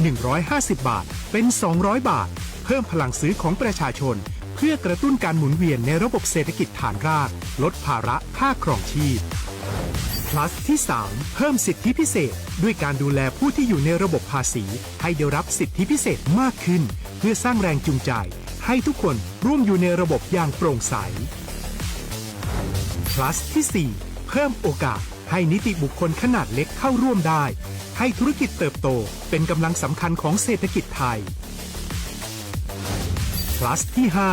หนึ่งร้อยห้าสิบบาท เป็น สองร้อยบาท เพิ่มพลังซื้อของประชาชน เพื่อกระตุ้นการหมุนเวียนในระบบเศรษฐกิจฐานราก ลดภาระค่าครองชีพ Plus ที่ สาม เพิ่มสิทธิพิเศษ ด้วยการดูแลผู้ที่อยู่ในระบบภาษี ให้ได้รับสิทธิพิเศษมากขึ้น เพื่อสร้างแรงจูงใจ ให้ทุกคนร่วมอยู่ในระบบอย่างโปร่งใส Plus ที่ สี่ เพิ่มโอกาสให้นิติบุคคลขนาดเล็กเข้าร่วมได้ ให้ธุรกิจเติบโตเป็นกำลังสำคัญของเศรษฐกิจไทย Plus ที่ ห้า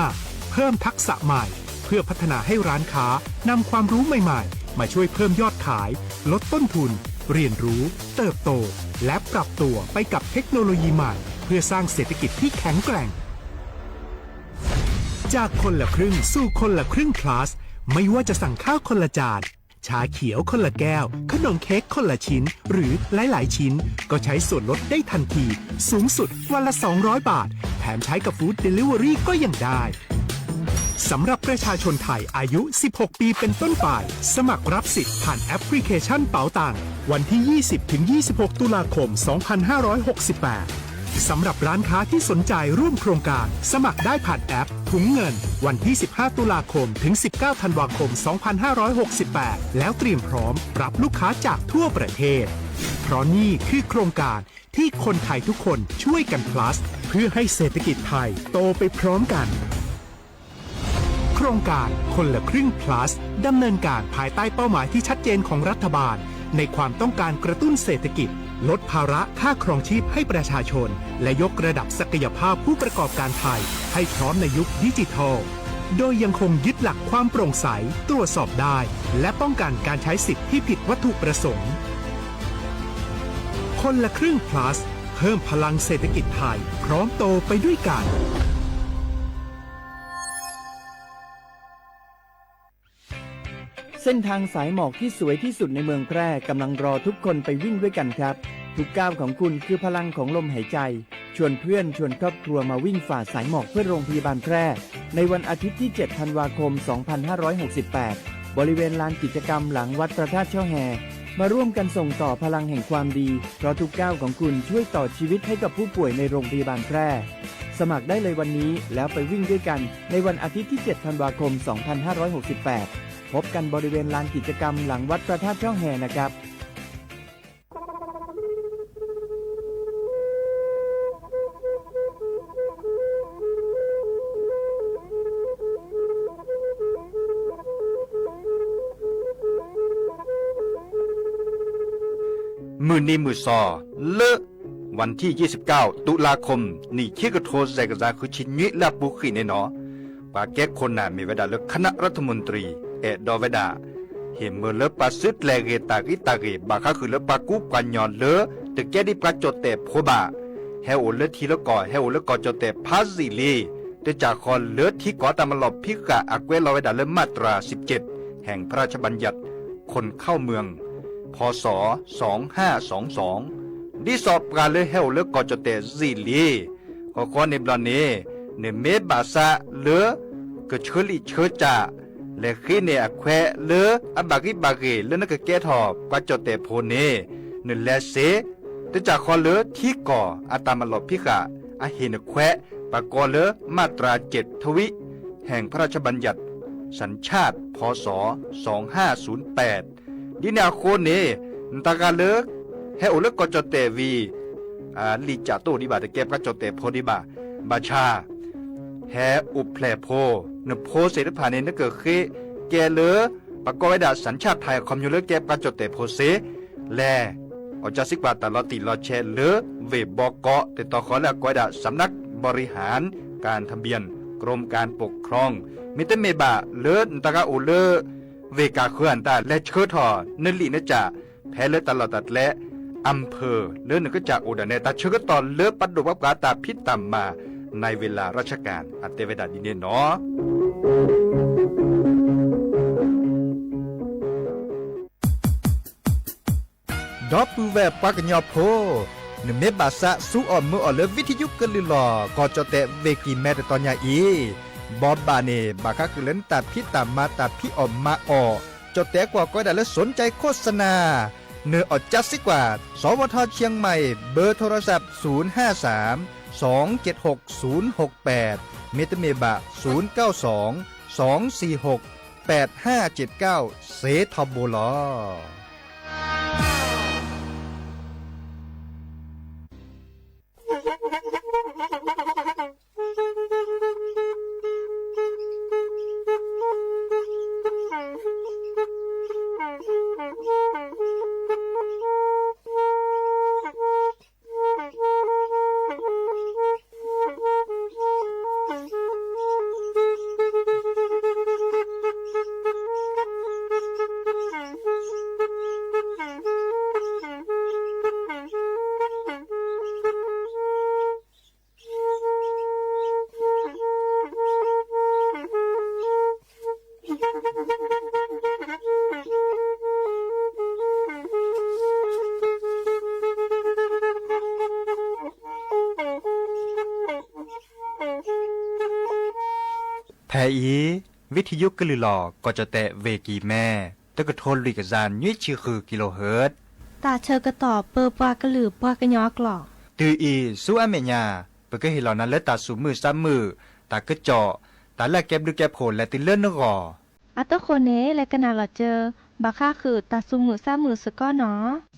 เพิ่มทักษะใหม่ เพื่อพัฒนาให้ร้านค้านำความรู้ใหม่ๆ มาช่วยเพิ่มยอดขาย ลดต้นทุน เรียนรู้ เติบโต และปรับตัวไปกับเทคโนโลยีใหม่ เพื่อสร้างเศรษฐกิจที่แข็งแกร่ง จากคนละครึ่งสู่คนละครึ่ง Plus ไม่ว่าจะสั่งข้าวคนละจาน ชาเขียวคนละแก้ว ขนมเค้กคนละชิ้น หรือหลายๆชิ้น ก็ใช้ส่วนลดได้ทันที สูงสุดวันละ สองร้อยบาท แถมใช้กับ Food Delivery ก็ยังได้ สำหรับประชาชนไทยอายุ สิบหกปีเป็นต้นไป สมัครรับสิทธิ์ผ่านแอปพลิเคชันเป๋าตัง วันที่ ยี่สิบถึงยี่สิบหก ตุลาคม สองพันห้าร้อยหกสิบแปด สำหรับร้านค้าที่สนใจร่วมโครงการ สมัครได้ผ่านแอปถุงเงิน วันที่ สิบห้า ตุลาคม ถึง สิบเก้า ธันวาคม สองพันห้าร้อยหกสิบแปด แล้วเตรียมพร้อมรับลูกค้าจากทั่วประเทศ เพราะนี่คือโครงการที่คนไทยทุกคนช่วยกัน Plus เพื่อให้เศรษฐกิจไทยโตไปพร้อมกัน โครงการคนละครึ่ง Plus ดำเนินการภายใต้เป้าหมายที่ชัดเจนของรัฐบาล ในความต้องการกระตุ้นเศรษฐกิจ ลดภาระค่าครองชีพให้ประชาชน และยกระดับศักยภาพผู้ประกอบการไทยให้พร้อมในยุคดิจิทัล โดยยังคงยึดหลักความโปร่งใส ตรวจสอบได้ และป้องกันการใช้สิทธิ์ที่ผิดวัตถุประสงค์ คนละครึ่ง Plus เพิ่มพลังเศรษฐกิจไทย พร้อมโตไปด้วยกัน เส้นทางสายหมอกที่สวยที่สุดในเมืองแพร่กำลังรอทุกคนไปวิ่งด้วยกันครับ ทุกก้าวของคุณคือพลังของลมหายใจ ชวนเพื่อนชวนครอบครัวมาวิ่งฝ่าสายหมอกเพื่อโรงพยาบาลแพร่ ในวันอาทิตย์ที่ เจ็ด ธันวาคม สองพันห้าร้อยหกสิบแปด บริเวณลานกิจกรรมหลังวัดพระธาตุช่อแฮ มาร่วมกันส่งต่อพลังแห่งความดี เพราะทุกก้าวของคุณช่วยต่อชีวิตให้กับผู้ป่วยในโรงพยาบาลแพร่ สมัครได้เลยวันนี้ แล้วไปวิ่งด้วยกัน ในวันอาทิตย์ที่ เจ็ด ธันวาคม สองพันห้าร้อยหกสิบแปด พบกันบริเวณลานกิจกรรมหลังวัดพระธาตุช่อแฮนะครับ မုၢ်နံၤမုၢ်သီ လၢ ဝၣ်ထံၣ် ယဲၢ်ဆံကၠီ တုၤလါခီ နံၣ်ခံကထိ စဲးကစၢ်ဃုဆံနွံ လၢအပူၤဃံးန့ၣ်နီၤ, ပှၤကဲခိၣ်နၢ်မ့ၢ်ဝဲဒၣ်လၢ คณะรัฐมนตรี အဲၣ်ဒိးဝဲဒၣ် ဟ့ၣ်မၢလၢပှၤစုတြဲၤဂ့ၤတၢ်ဂံၢ်တၢ်ဂ့ၤ ဘၣ်ဃးဃုာ်လၢပှၤကူပှၤကညီလၢ တကဲဒ်ပှၤကၠီၣ်တဲၣ်ဖိဘၣ်, ဟဲအိၣ်လၢထံလၢကီၢ် ဟဲအိၣ်လၢကီၢ်ကၠီၣ်တဲၣ်ဖးယံာ်လံ, တၢ်ကၠီၣ်ဃီလၢထံကီၢ်တၢ်မၤလီၢ်ဖံးဃာ်အကွဲးလီၤဝဲဒၣ်လၢ มาตราสิบเจ็ด แห่งพระราชบัญญัติคนเข้าเมือง พ.ศ. สองห้าสองสอง ဒ်သိးပှၤလၢဟဲအိၣ်လၢကီၢ်ကၠီၣ်တဲၣ်ယံာ်လံ, ဃီဃီန့ၣ်ဘျီန့ၣ် နမ့ၢ်ဘၣ်ဆၣ်လၢ ကဆၢလံာ်ဆၢစၢ် လဲၤဃ့န့ၢ်အခွဲးလၢ အဘၣ်ဂံၢ်ဘၣ်ဂ့ၤလၢနကကဲထီၣ်ပှၤကၠီၣ်တဲၣ်ဖိန့ၣ် နလဲၤစ့ တၢ်ကၠီၣ်ဃီလၢထံကီၢ်အတၢ်မၤလီၢ်ဖံးဃာ် အဟ့ၣ်နခွဲး ပှၤကိးလၢ มาตราเจ็ดทวี แห่งพระราชบัญญัติสัญชาติ พ.ศ. สองห้าศูนย์แปด ဒ်န့ၣ်အဃိန့ၣ် နတဂၤလၢ ဟဲအိၣ်လၢကီၢ်ကၠီၣ်တဲၣ်ဝံၤ လံာ်စၢ်တအိၣ်ဒံးဘၣ် တကဲပှၤကၠီၣ်တဲၣ်ဖိဒံးဘၣ်, ဘၣ်ဆၣ် ဟဲအိၣ်ဖျဲၣ်ဖိ, နဖိသ့ၣ်တဖၣ်န့ၣ် နကဃ့ကဲလၢ ပကိးဝဲဒၣ် สัญชาติไทย အခီပညီလၢကဲပှၤကၠီၣ်တဲၣ်ဖိစ့, လဲၤ အီၣ်ကၢစံကွၢ်တၢ်လီၤတံၢ်လီၤဆဲးလၢ ဝ့ၢ်ဘီကီး တတီၤဃီလၢအကိးဝဲဒၣ် สำนักบริหารการทะเบียน กรมการปกครอง မ့တမ့ၢ်ဘၣ်လၢနတဂၤအိၣ်လၢ ဝ့ၢ်ကၢ်ဃၢၤအတၢ် လဲၤဆှၢထီၣ်နလံာ်နကၠၢ် ဖဲလၢတၢ်လီၢ်တၢ်ကျဲ อำเภอ လၢနကစၢ်အိၣ်ဒၣ်နဲ တၢ်ဆၢကတီၢ်လၢပဒိၣ်ပပှၢ်တၢ်ဖံးတၢ်မၤ ในเวลาราชการ အတဲဝဲဒၣ်ဒ်န့ၣ်နီၤ. ဒီပုၢ်ဝဲၢ်ပှၤကညီဖိ, နမ့ၢ်ဘၣ်ဆၣ်ဆူအီၣ်မၢအီၣ်လၢ ဝံထယုကလုၢ်လီၢ် ကီၢ်ကၠီၣ်တဲၣ်ဝ့ၢ်ကံၢ်မဲတတီၤညါအံၤ, ဘီဘၣ်န့ၣ် ဘၣ်ဃးဃုာ်လၢနတၢ်ဖံးတၢ်မၤ တၢ်ဖံးအီၣ်မၤအီၣ်, ကၠီၣ်တဲၣ်ကွီၢ်ကိးဝဲဒၣ်လၢ สนใจโฆษณา နအီၣ်ကၠၢစ့ကွၢ် สวท เชียงใหม่ เบอร์โทรศัพท์ ศูนย์ห้าสาม สองเจ็ดหก ศูนย์หกแปด မ့တမ့ၢ်ဘၣ် ศูนย์เก้าสอง สองสี่หก แปดห้าเจ็ดเก้า စ့ထီဘိလီၤ. ဖဲအံၤ ဝံထံယိကလုၢ်လီၤ ကီၢ်ကၠီၣ်တဲၣ် ဝ့ၢ်ကံၢ်မဲ တကထိလွံၢ်ကယၤနွံဆံဃုကံလိဟၢၣ်, တၢ်ဆၢကတီၢ်ပၢပှၤကလုာ်ပှၤကညီအကျိာ်, တုၤအံၤ ဆူအမဲာ်ညါ ပကဟ့ၣ်လီၤနၤလၢတၢ်သူၣ်မုာ်သးမုာ်, တၢ်ကစီၣ်, တၢ်လၢအကဲဘျုးကဲဖှိၣ်လဲၤတုၤလၢနဂီၢ်. အတဃိန့ၣ် လဲၤကနၣ်လီၤစၢၤ ဘၣ်ဃးဃုာ်တၢ်သူၣ်မုာ်သးမုာ်စ့ၢ်ကီးနီၤ.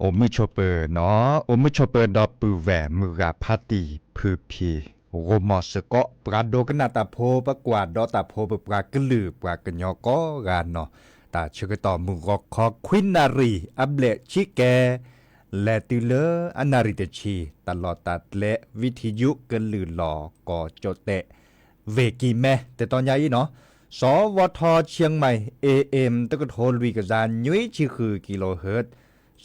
အိၣ်မုာ်ဆိးပၢၤနီၤ, အိၣ်မုာ်ဆိးပၢၤဒီပုၢ်ဝဲၢ်မုၢ်ဂၤဖါတံၢ်ဖုဖံ, ဂိၢ်မီၢ်စ့ၢ်ကီး ပှၤဒိကနၣ်တၢ်ဖိ ပကွၢ်ဒီးတၢ်ဖိ ပပှၤကလုာ်ပှၤကညီကိးဂၤနီၤ, တၢ်ဆၢကတီၢ်မုၢ်ဂီၤခီခွံနၣ်ရံၣ်အဘျဲၣ်ဆံကဲ လဲၤတုၤလၢအနၣ်ရံၣ်တဆံ တၢ်လီၢ်တၢ်ကျဲ ဝံထံယုကလုၢ်လီၢ်ကီၢ်ကၠိတဲာ် ဝ့ၢ်ကံၢ်မဲ တတီၤညါအံၤနီၤ, စီၤဝီၤထီ เชียงใหม่ เอเอ็ม တကထိလွံၢ်ကယၤနွံဆံဃု กิโลเฮิรตซ์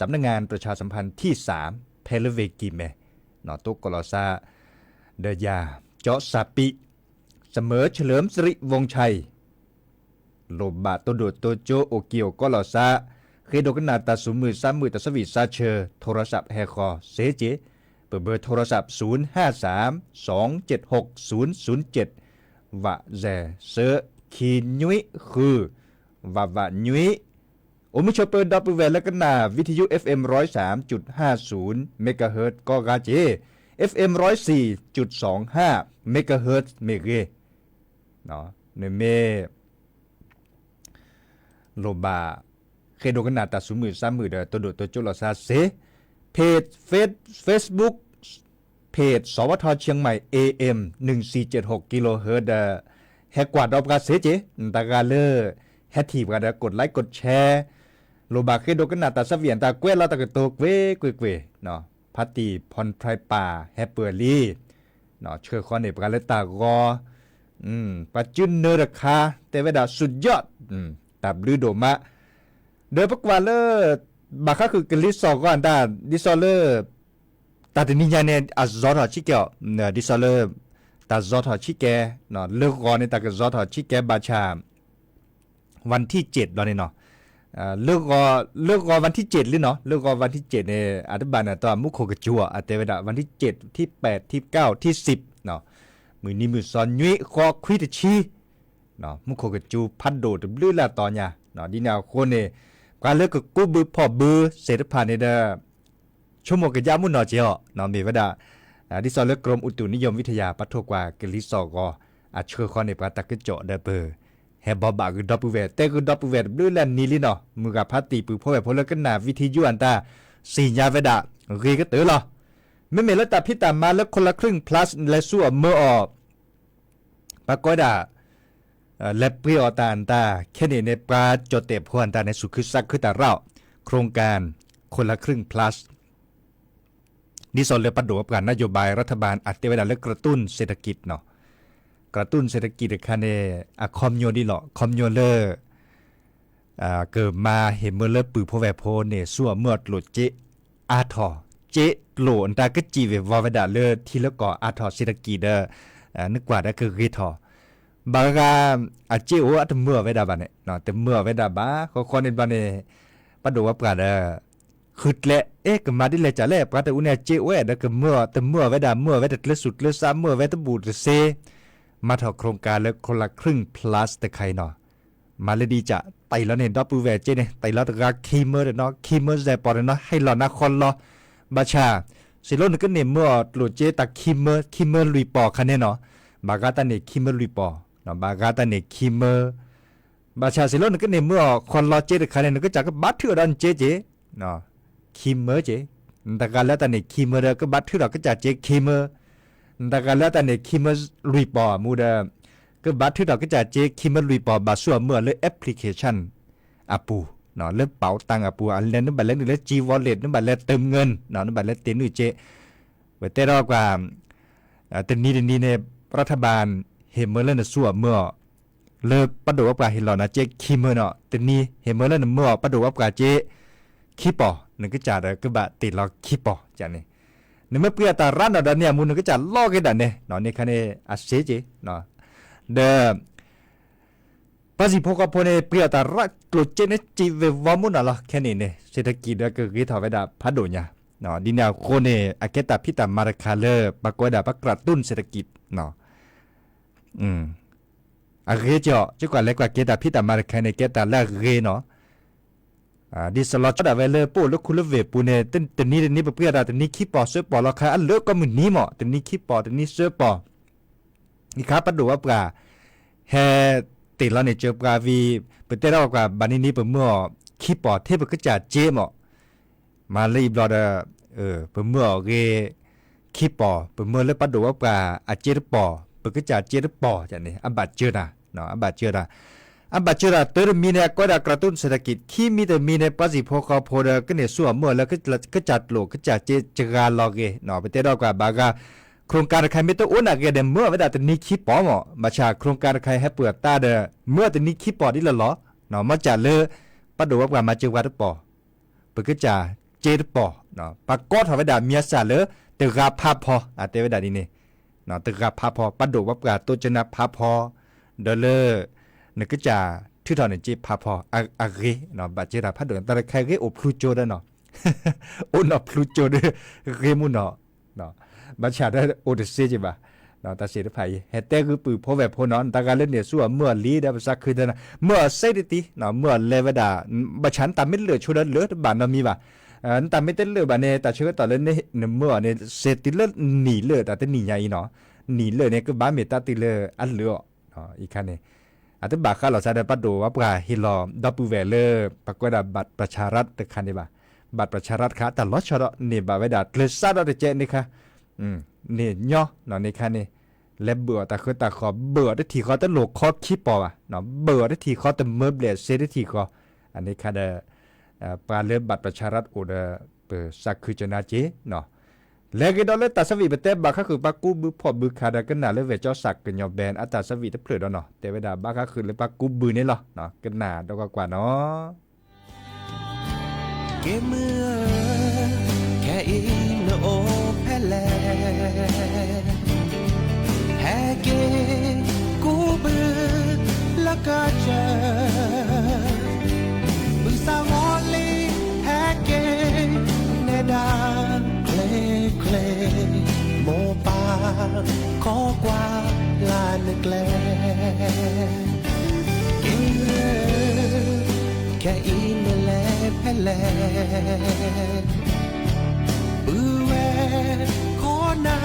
สำนักงานประชาสัมพันธ์ที่สาม ဖဲလၢဝ့ၢ်ကံၢ်မဲ တိကိးလီၤသး ဒီးယၤ ကၠီစၢ်ပံး เสมอเฉลิมสิริวงศ์ชัย လိၣ်ဘၣ်တိၢ်ဒိၣ်တိၢ်ကၠိအိၣ်က့ၤအိၣ်ကီးလီၤသး, ဃ့ဒိကနၣ်တၢ်သူၣ်မုာ်သးမုာ်တၢ်ဆၢဝံၣ်စးဆၢ โทรศัพท์ ဟဲဃီၤစ့ၢ်ကီး, ပဘၢ โทรศัพท์ ศูนย์ห้าสามสองเจ็ดหกศูนย์ศูนย์เจ็ด ဝးစဲးသၢ ခံနွံဃု ဝးဝးနွံ အိၣ်မုာ်ဆိးပၢၤဒီပုၢ်ဝဲၢ်လၢကနၣ် วิทยุ เอฟเอ็ม ร้อยสามจุดห้าศูนย์ เมกะเฮิรตซ์ ကိးဂၤက့ၤ เอฟเอ็ม ร้อยสี่จุดสองห้า เมกะเฮิรตซ์ မ့ၢ်ဂ့ၤ နမ့ၢ် လိၣ်ဘၣ် ဃ့ဒိကနၣ်တၢ်သူၣ်မုာ်သးမုာ်ဒီး တိၢ်ဒိၣ်တိၢ်ကၠိလီၤသးစ့ၢ်, page Facebook page စီၤဝီၤထီ เชียงใหม่ เอเอ็ม หนึ่งสี่เจ็ดหก กิโลเฮิรตซ์ ဒီး ဟဲကွၢ်ဒီးပှၤစ့ၢ်ကီး နတဂၤလၢ ဟဲထံၣ်ပှၤဒီး กดไลค์ กดแชร์ လိၣ်ဘၣ်ဃ့ဒိကနၣ်တၢ်ဆၢဝံၣ်အတၢ် ကွဲးလီၤတၢ်ကတိၤကွ့ၢ်ကွ့ၢ်ကွ့ၢ်, ဖါတံၢ်ဖီၣ်ထြဲးပၢ် ဟဲပၢၢ်လံ ဆှၢဃီန့ၢ်ပှၤလၢတၢ်ဂီၤ, ပှၤစုနၢတခါ တဲဝဲဒၣ် สุดยอด တၢ်ဘျုးဒိၣ်မး, ဒီးပကွၢ်လၢ ဘၣ်ဃးဃုာ်ကလံၤစိးဂီၤအတၢ် ဒ်သိးလၢ တၢ်တနံၤညါန့ၣ် အစှၤထီၣ်ဆံးကဲအီၤ, ဒ်သိးလၢ တၢ်စှၤထီၣ်ဆံးကဲ, လၢဂီၤန့ၣ် တၢ်ကစှၤထီၣ်ဆံးကဲဘၣ်ဆၣ် วันที่เจ็ด ဘျီန့ၣ်နီၤ, လၢဂီၤ လၢဂီၤ วันที่เจ็ด လံနီၤ, လၢဂီၤ วันที่เจ็ด န့ၣ် အတဘၣ်န့ၣ် တၢ်မူခိၣ်ကစူၤအီၤ အတဲဝဲဒၣ် วันที่เจ็ด ที่แปด ที่เก้า ที่สิบ နီၤ, မုၢ်နံၤမုၢ်သီနွံဃီခွံတဆံ မူခိၣ်ကစူၤဖးဒိၣ်တဘျုးလၢ်တီၤညါ, ဒ်န့ၣ်အဃိန့ၣ် ပှၤလၢကကူးဘုးဖီၣ်ဘုးသ့ၣ်တဖၣ်န့ၣ်ဒီး ဆိကမိၣ်ကယါမုၢ်နီၢ်က့ၤအီၤ မ့ၢ်ဝဲဒၣ် ဒ်သိးလၢ กรมอุตุนิยมวิทยา ပာ်ထီၣ်ကွၢ်ကလံၤစိးဂီၤ အဆှၢဃီန့ၢ်ပှၤတၢ်ကစီၣ်ဒီးပ ဟဲဘီဘၣ်ဂ့ၤဒီပုၢ်ဝဲၢ် တဲဂ့ၤဒီပုၢ်ဝဲၢ်တဘျုးလၢ်နံၤလံနီၤ, မုၢ်ဂၤဖါတံၢ်ပုၢ်ဖိဝဲၢ်ဖိလၢကနၣ် ဝံထံယုၢ်အတၢ် သ့ၣ်ညါဝဲဒၣ် ဂ့ၤကတၢၢ်လီၤ. မ့မ့ၢ်လၢတၢ်ဖံးတၢ်မၤလၢ คนละครึ่ง plus လဲၤဆူအီၤမၢအီၤ ပှၤကိးဝဲဒၣ် လဲၤပှ့ၤအီၣ်တၢ်အတၢ် ခဲန့ၣ်န့ၣ် ပှၤကၠီၣ်တဲၣ်ဖိအတၢ်န့ၣ် သူၣ်ခုသးခုတၢ်ရၢ်အီၤ โครงการ คนละครึ่ง plus ဒ်သိးလၢပဒိၣ်ပှၤ นโยบายรัฐบาล အတဲဝဲဒၣ်လၢ กระตุ้นเศรษฐกิจ နီၤ, กระตุ้นเศรษฐกิจ တခါန့ၣ် အခီပညီဒ်လီၤ, အခီပညီလၢ ကမၤဟ့ၣ်မၢလၢပုၢ်ဖိဝဲၢ်ဖိန့ၣ် ဆူအမၢအီၤကျိၣ်စ့အါထီၣ်, စ့ကျိၣ်အတၢ်ကစံၣ်ဝဲၢ်ဝီဝဲဒၣ်လၢထံလၢကီၢ်အါထီၣ် เศรษฐกิจ ဒီး နကွၢ်ဒီးကဂ့ၤထီၣ်, ဘၣ်ဂၤ အစ့အိၣ်အတမၢအီၤဝဲဒၣ်ဘၣ်န့ၣ် တမၢအီၤဝဲဒၣ်ဘၣ် ဃီဃီန့ၣ်ဘျီန့ၣ် ပဒိၣ်ဝဲပှၤဒီး ဃုကျဲ အဲ ကမၤဒ်လဲၣ်ကလဲၣ် ပှၤတအူန့ၣ်အစ့အိၣ်ဝဲဒီးကမၢအီၤ တမၢအီၤဝဲဒၣ် မၢအီၤဝဲတကျၢၤသူၣ်ကျၢၤသး မၢအီၤဝဲတဘူးတစ့ မၤထီၣ် โครงการ လၢ คนละครึ่ง plus တခါအံၤနီၤ, မၤလၢဒ်ကး တ့ၢ်လီၤန့ၣ် ဒီပုၢ်ဝဲၢ်စ့န့ၣ် တ့ၢ်လီၤတဂၤခံမၢတနီၤ ခံမၢစဲးပီၢ်တနီၤ ဟဲလီၤနၤဃီလီၤ, ဘၣ်ဆၣ် စ့လိနကန့ၢ်မၢအီၤကျိၣ်စ့တၢ်ခံမၢ ခံမၢလွံၢ်ပီၢ်ခါန့ၣ်နီၤ, ဘၣ်ဂၤတၢ်န့ၣ်ခံမၢလွံၢ်ပီၢ်, ဘၣ်ဂၤတၢ်န့ၣ်ခံမၢ ဘၣ်ဆၣ်စ့လိနကန့ၢ်မၢအီၤဃီလီၤစ့တခါန့ၣ် နကစၢ်ကဘါထုးအီၤဒီးနစ့က့ၤ ခံမၢက့ၤ, နတဂၤလၢတၢ်န့ၣ်ခံမၢဒီး ကဘါထုးထီၣ်ကစၢ်စ့ခံမၢ, နတဂၤလၢတၢ်န့ၣ်ခံမၢလွံၢ်ပီၢ်မူဒီး ကဘါထုးထီၣ်ကစၢ်စ့ခံမၢလွံၢ်ပီၢ် ဘၣ်ဆူအမၢအီၤလၢ application အပူၤ, လၢပာ်တၢ်အပူၤ အလဲၤနဘၣ်လဲၤနုာ်လၢ G Wallet နဘၣ်လဲၤတၢ်မငၢၢ် နဘၣ်လဲၤတ့ၢ်နုာ်စ့, ပတဲထီၣ်ကွၢ် တနံၤတနံၤန့ၣ် รัฐบาล ဟ့ၣ်မၢလၢနဆူအမၢအီၤ လၢပဒိၣ်ဝဲပှၤဟ့ၣ်လီၤနၤစ့ခံမၢနီၤ, တနံၤဟ့ၣ်မၢလၢနမၢအီၤပဒိၣ်ဝဲပှၤစ့ခံပီၢ် နကစၢ်ဒီးကဘၣ်တ့ၢ်လီၤခံပီၢ်န့ၣ်, နမ့ၢ်ပှ့ၤအတၢ်ရၣ်နီၤဒီးန့ၣ်အမူ နကစၢ်လီၤက့ၤဒၣ်န့ၣ် န့ၣ်ခါန့ၣ် အစ့က့ၤ ဒီး ပှၤစံၣ်ဖိဃီဖိန့ၣ် ပှ့ၤအီၣ်တၢ်ရၣ်ကျိၣ်စ့န့ၣ် စံးဝဲဝီမူနီၤလီၤ. ခဲန့ၣ်န့ၣ် เศรษฐกิจဒီးကဂ့ၤထီၣ်ဝဲဒၣ်ဖးဒိၣ်ညါ, ဒ်န့ၣ်အဃိန့ၣ် အကဲတၢ်ဖံးတၢ်မၤတခါလၢ ပှၤကိးဝဲဒၣ် ပှၤ กระตุ้นเศรษฐกิจ အဂ့ၤကီး ကကွၢ်လဲၤကွၢ်က့ၤတၢ်ဖံးတၢ်မၤတခါန့ၣ် ကဲတၢ်လၢအဂ့ၤနီၤ. ဒ်သိးလီၤဆီဒၣ်ဝဲလၢပအိၣ်လၢခူလၢဝ့ၢ်ပူၤန့ၣ် တနံၤတနံၤပပှ့ၤအီၣ်တၢ်တနံၤခံပီၢ်သၢပီၢ်လီၤခါ အလၢကီၢ်မုၢ်နံၤမး တနံၤခံပီၢ် တနံၤသၢပီၢ် နခါပဒိၣ်ဝဲပှၤ ဟဲတ့ၢ်လီၤန့ၢ်စၢၤပှၤဝံၤ ပတဲထီၣ်ပှၤ ဘၣ်နံၤနံၤပမၢအီၤခံပီၢ်ထဲပကစၢ်စ့မး မၤလၢအံၤဘျီဒီး ပမၢအီၤဂ့ၤခံပီၤ, ပမၢလၢပၢ်ဒိၣ်ဝဲပှၤအစ့တပီၤ, ပကစၢ်စ့တပီၤန့ၣ် အဘၣ်စၢၤတၢ်, အဘၣ်စၢၤတၢ်, အဘၣ်စၢၤတၢ် တၢတမံၤန့ၣ် အကွဲးဒၣ် กระตุ้นเศรษฐกิจ, ခံမံၤတမံၤန့ၣ် ပှၤစံၣ်ဖိဃီဖိဒီး ကန့ၢ်ဆူၣ်အီၤမၢအီၤလၢ ကစၢ်ကျိာ်ကစၢ်စ့စှၤလီၤဂ့ၤ, ပတဲဒီးကွၢ်ဘၣ်ဂၤ โครงการတခါ မ့ၢ်တအိၣ်နာ်က့ဒီး မၢအီၤဝဲဒၣ်တနံၤခံပီၤမး, ဘၣ်ဆၣ် โครงการတခါ ဟဲပၢၢ်အသးဒီး မၢအီၤတနံၤခံပီၤဒ်လီၤလီၤ, မ့ၢ်စၢ်လၢ ပၢ်ဒိၣ်ဝဲပှၤမၤစၢၤပှၤတပီၤ ပကစၢ်စ့တပီၤ, ပှၤကိးထီၣ်ဝဲဒၣ်မံၤအစၢ်လၢ တဂၤဖးဖီ, အတဲဝဲဒၣ်ဒ်န့ၣ်, တဂၤဖးဖီ, ပၢ်ဒိၣ်ဝဲပှၤတိစၢနၤဖးဖီ, ဒီးလၢ နကစၢ်ထုးထီၣ်နစ့ဖးဖီအဂ့ၤ, ဘၣ်စၢၤတၢ်ဖးဒိၣ် တၢ်တခါဂ့ၤအိၣ်ဖျူကၠိဒီးနီၤ, အိၣ်နီၢ်ဖျူကၠိဒီး ဂ့ၤမူနီၤ, ဘၣ်ဆၣ်ဒီးအိၣ်တစ့က့ဘၣ်, တၢ်စ့ၢ်တဖၣ်အံၤ ဟဲတဲဂုာ်ပုၢ်ဖိဝဲၢ်ဖိနီၤ, တၢ်ဂၤလၢန့ၢ်ဆူၣ်အီၤမၢအီၤလံဒီး ပသးခုတနၤ မၢအီၤစ့တသံ, မၢအီၤလဲၤဝဲဒၣ်, ဘၣ်ဆၣ်နတၢ်မ့ၢ်လၢာ်ဆိဒီးလၢာ်တဘၣ်နီတမံၤဘၣ်, နတၢ်မ့ၢ်တလၢာ်ဘၣ်န့ၣ် တၢ်ဆၢကတီၢ်လၢနမၢအီၤန့ၣ် စ့တုၤလၢနံၣ်လၢာ်တၢ်တနံၣ်ညါအံၤနီၤ, နံၣ်လၢာ်န့ၣ် ကဘၣ်မ့ၢ်တၢ်တုၤလၢအလၢာ်အီၤ, အံၤခါန့ၣ် အတဘၣ်ဃးလီၤစၢ်ဒီး ပၢ်ဒိၣ်ဝဲပှၤဟ့ၣ်လီၤဒီပုၢ်ဝဲၢ်လၢ ပှၤကွဲးဒၣ် บัตรประชารัฐ တခါန့ၣ်ဘၣ်, บัตรประชารัฐ တခါ တၢ်လီၤဆီဒီးန့ၢ်ဘၣ်ဝဲဒၣ်ကျဲစးဒီးတကဲန့ၣ်ခါ, န့ၢ်ညီနီၤန့ၣ်ခါန့ၣ်, လဲၤဘၢၣ်အီၤတၢ်ဃၢတၢ်ဃီၤ ဘၢၣ်အီၤတထံၣ်ဃီတလိၣ်ခီခံပီၤဘၣ်, ဘၢၣ်အီၤတထံၣ်ဃီတမၢဘျဲၣ်စ့တထံၣ်ဃီ, အန့ၣ်ခါဒီး ပှၤလၢ บัตรประชารัฐ အိၣ်ဒီး ပသးခုကနၣ်က့ၤနီၤ, လဲၤဂ့ၤဒီးလၢတၢ်ဆၢဝံၣ် ပတဲဘၣ်ဃးဃုာ်ပှၤကူးဘုဖှီၣ်ဘုခးဒီး ကနၣ်လၢဝဲၢ်ကၠီစၢ်ကညီဘဲ အတၢ်ဆၢဝံၣ်တဖျၢၣ်ဒီးနီၤ, တဲဝဲဒၣ်ဘၣ်ဃးဃုာ်လၢပှၤကူးဘုန့ၣ်လီၤ, ကနၣ်ဒီးကွၢ်ကွၢ်နီၤ က့ၤမုၢ်ဧၢ, ခဲအံၤနအိၣ်ဖဲလဲၣ်, ဟဲက့ၤကူးဘုလၢကစၢၢ်, ဘုသးဂီၤလံ ဟဲက့ၤ နဲဒၣ်ချ့ချ့, မိၢ်ပၢ်ခိးကွၢ်လၢနကျဲ, က့ၤမုၢ်ဧၢ, ခဲအံၤနလဲၤဖဲလဲၣ်, ပုၢ်ဝဲၢ်ခိးနၤ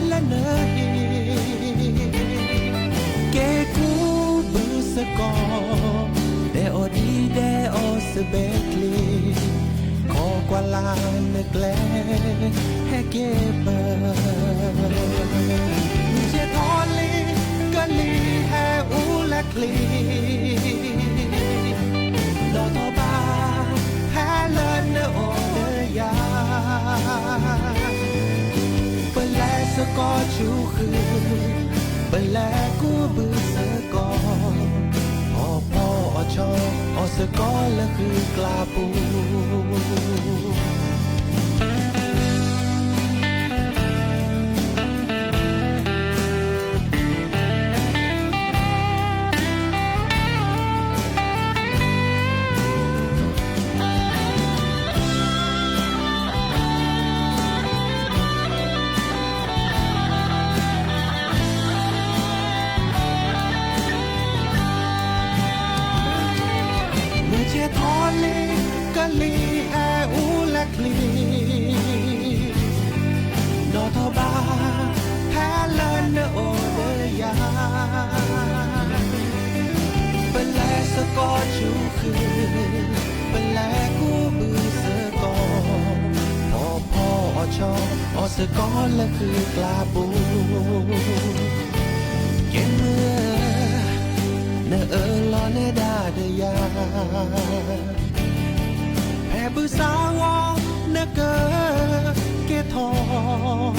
လၢနဟံၣ်, က့ၤကူးဘုစ့ၢ်ကီး, ဒဲးအီၤဒ်ဒဲးအီၤစဘဲချံ, ခိးကွၢ်လၢနကျဲ ဟဲက့ၤပၢၢ်, မုၢ်ဆ့ၣ်ထီၣ်လံ ကလံၤဟဲအူလၢချံ, နီၣ်ထီၣ်ဘၣ် ဟဲလၢနအိၣ်ဒီးယၤ, ပလဲၤစ့ၢ်ကီးဆူဃုာ်, ပလဲၤကူးဘုစ့ၢ်ကီး, အီၣ်ဖီအီၣ်ဆီ အီၣ်စ့ၢ်ကီးလၢဃုကျါပူၤ မုၢ်ဆ့ၣ်ထီၣ်လံ ကလံၤဟဲအူလၢချံ, နီၣ်ထီၣ်ဘၣ် ဟဲလၢနအိၣ်ဒီးယၤ, ပလဲၤစ့ၢ်ကီးဆူဃုာ်, ပလဲၤကူးဘုစ့ၢ်ကီး, အီၣ်ဖီအီၣ်ဆီ အီၣ်စ့ၢ်ကီးလၢဃုကျါပူၤ, က့ၤမုၢ်ဧၢ, နအၢၣ်လီၤနဲဒၣ်ဒီးယၤ, ဖဲဘုသးဝီနကက့ၤထီၣ်,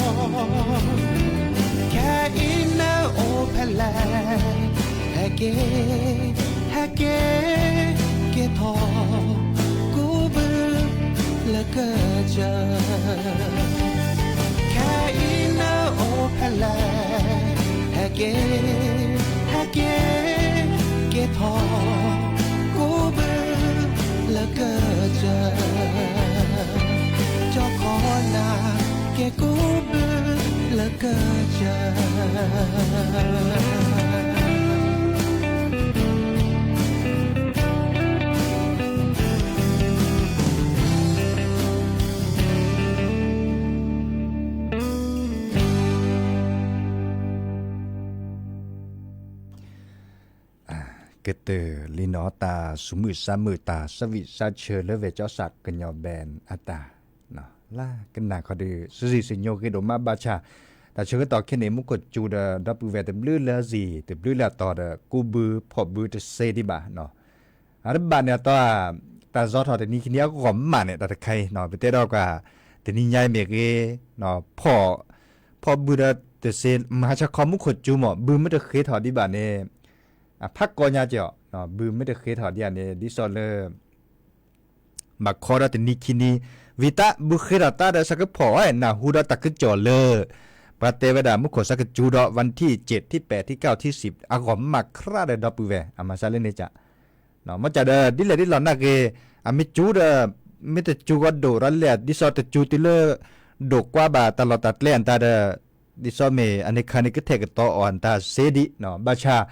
ခဲအံၤနအိၣ်ဖဲလဲၣ်, ဟဲက့ၤ, ဟဲက့ၤ, က့ၤထီၣ်, ကူးဘုလၢကစၢၢ်, ခဲအံၤနအိၣ်ဖဲလဲၣ်, ဟဲက့ၤ, ဟဲက့ၤ, က့ၤထီၣ်, ကူးဘုလၢကစၢၢ်, ကၠီခီနၤ က့ၤကူးဘုလၢကစၢၢ်. အ ကတၢၢ်လံနီၤ တၢ်ဆူးမုၢ်ဆါမုာ် တၢ်ဆၢဝံၣ်ဆါဆၢလၢ ဝဲကၠီစၣ်ကညီ Band အတၢ် လၢကနၣ်ခီဒီး စံၣ်စံၣ်ညီညီဂ့ၤဒိၣ်မးဘၣ်ဆၣ်, တၢ်ဆၢကတီၢ်ခဲအံၤန့ၣ် မူခိၣ်စူၤဒီး ဒီပုၢ်ဝဲၢ်တဘျုးလၢအစံၣ် တဘျုးလၢအတီၤဒီး ကူးဘုဖီၣ်ဘုတစ့ဒံးဘၣ်နီၤ. အတဘၣ်န့ၣ်အတီၤဧါ, တၢ်ဇီထီၣ်တနံၤခံနံၤအဂီၢ်မးန့ၣ် တၢ်တခါအံၤနီၤ ပတဲဒီးကွၢ် တနံၤညါအံၤမ့ၢ်ဂ့ၤ ဖီၣ် ဖီၣ်ဘုဒီးတစ့ မဟါဆါခီမူခိၣ်စူၤမး ဘုမ့ၢ်တဃ့ထီၣ်ဒံးဘၣ်န့ၣ် အဖးကီညါကီး ဘုမ့ၢ်တဃ့ထီၣ်ဒံးဧါန့ၣ် ဒ်သိးလၢ ဘၣ်ခီဒီးတနံၤခံနံၤ ဝံၤတၢ်ဘုဃ့ထီၣ်တၢ်ဒီး ဆၢကဖီၣ်ဝဲ နၢ်ဟူဒီးတၢ်ကစီၣ်လၢ ပှၤတဲဝဲဒၣ်မူခိၣ်စၢ်ကစူၤဒီး ဝၣ်ထံၣ်စ့း ထံၣ်ပဲး ထံၣ်ကၢ် ထံၣ်စံး အဂီၢ်မးခရၣ်ဒီး ဒီပုၢ်ဝဲၢ် အမၤစၢၤလၢန့ၣ်က မ့ၢ်ကဒီး ဒ်လဲၣ်ဒ်လဲၣ်နာ်ဂ့ၤ အမ့ၢ်စူၤဒီး မ့ၢ်တစူၤကီးဒိၣ်ရၤလဲၣ် ဒ်သိးတစူၤတုၤလၢ ဒိၣ်ကွါဘၣ်တၢ်လီၢ်တၢ်ကျဲအတၢ်ဒီး ဒ်သိးမ့ၢ်အန့ၣ်ခါန့ၣ် ကထဲၣ်ကတီၤအီၤအတၢ်စ့ဒံး ဘၣ်ဆၣ်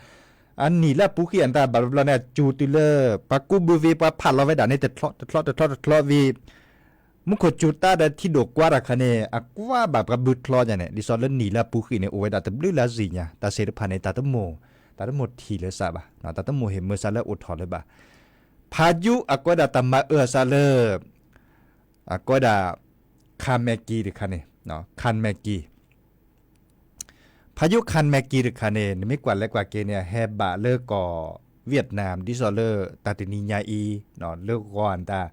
အနံၣ်လၢအပူၤဃံအတၢ်ဘၣ်ဘျီန့ၣ် အစူၤတုၤလၢ ပှၤကူးဘုဝံၤ ပှၤဖးလီၤဝဲဒၣ်န့ၣ် တချီတချီတချီတချီဝံၤ မူခိၣ်စူၤတၢ်ဒီးထံဒိၣ်ကွါတၢ်ခါန့ၣ် အကွါဘၣ်ပှၤဘုချီညါန့ၣ် ဒ်သိးလၢနံၣ်လၢအပူၤဃံန့ၣ် အိၣ်ဝဲဒၣ်တဘျုးလၢအစံၣ်ညါ တၢ်စ့တဖၣ်န့ၣ် တၢ်တမိၣ် တၢ်တမိၣ်ထံၣ်လၢစးဘၣ် တၢ်တမိၣ်ဟ့ၣ်မၤစၢၤလၢအိၣ်ထီၣ်လၢၤဘၣ်. ဖးယူအကွဲးဒၣ်တၢ်မၤအၢအသးလၢ အကွဲးဒၣ် ခၣ်မဲာ်ကံၤတခါန့ၣ် ခၣ်မဲာ်ကံၤ ဖးယူခၣ်မဲာ်ကံၤတခါန့ၣ် နမ့ၢ်ကွၢ်လဲၤကွၢ်က့ၤန့ၣ် အဟဲဘၣ်လၢကီၢ် Vietnam ဒ်သိးလၢတၢ်တနံၤညါအံၤ လၢဂီၤအတၢ်